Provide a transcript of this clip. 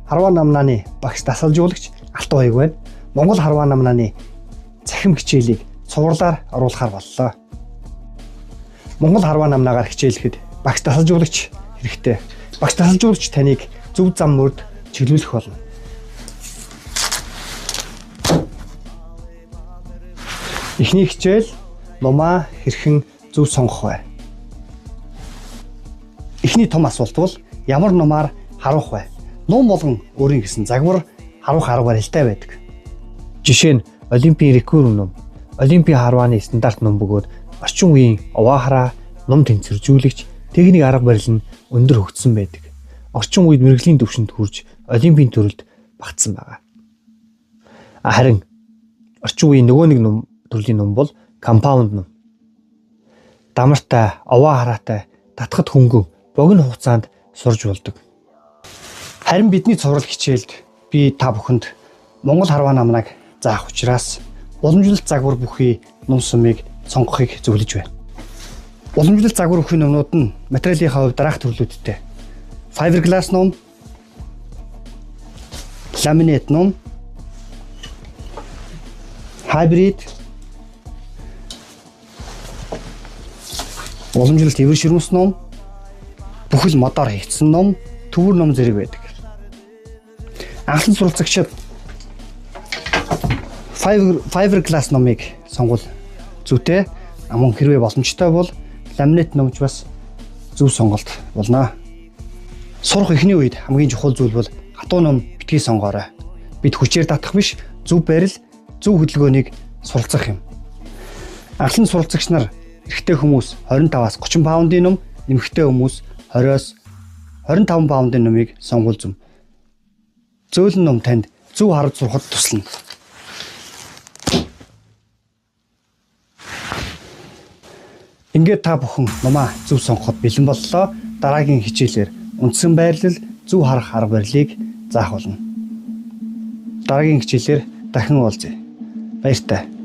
Харваа намнааны багш дасгалжуулагч Алтан Хуйг байна. Монгол Харваа намнааны цахим хичээлийг цувралаар оруулахар боллоо. Монгол Харваа намнаагаар хичээлэхэд багш дасгалжуулагч хэрэгтэй. Багш дасгалжуулагч таныг зөв зам мөрд чиглүүлэх болно. Эхний хичээл нумаа хэрхэн зөв сонгох вэ? Эхний том асуулт бол ямар нумаар харвах вэ? Нум болгон өөрийн гэсэн загвар харвах арга барилтай байдаг. Жишээ нь Олимпийн рекурв нум, Олимпийн харвааны стандарт нум бөгөөд орчин үеийн овоо хараа, нум тэнцвэржүүлэгч техник арга барил нь өндөр хөгжсөн байдаг. Орчин үед мэргэжлийн түвшинд хүрж Олимпийн төрөлд багтсан байгаа. Харин орчин үеийн нөгөө нэг нум төрлийн нум бол компаунд нум. Дамартай, овоо хараатай, татхад хөнгөн, богино хугацаанд сурж болдог. Харин бидний цуврал хичээлд би та бүхэнд Монгол Харваа намнаг заах учраас уламжлалт загвар бүхий нум сумыг сонгохыг зөвлөж байна. Уламжлалт загвар бүхий нумнууд нь материалынхаа хувьд дараах төрлүүдтэй. Fiberglass нум, ламинат нум, hybrid, уламжлалт эвэр ширмэс нум, бүхэл модоор хийгдсэн нум, төвөр ном зэрэг байдаг. Анхлан суралцагчид fiberglass номыг сонгвол зүйтэй. Мөн хэрвээ боломжтой бол ламинат номч бас зөв сонголт болно. Сурах эхний үед хамгийн чухал зүйл бол хатуу ном битгий сонгоорой. Бид хүчээр татах биш, зөв барил, зөв хөдөлгөөнийг суралцах юм. Анхлан суралцагч нар эрэгтэй хүмүүс 25-аас 30 паундын ном, эмэгтэй хүмүүс 20-оос 25 паундын номыг сонгуул зөв. Зөөлөн ном танд зөв харж сурахад туслана. Ингээд та бүхэн нумаа зөв сонгоход бэлэн боллоо. Дараагийн хичээлээр үндсэн байрлал, зөв харах арга барилыг заах болно. Дараагийн хичээлээр дахин уулзъя. Баяртай.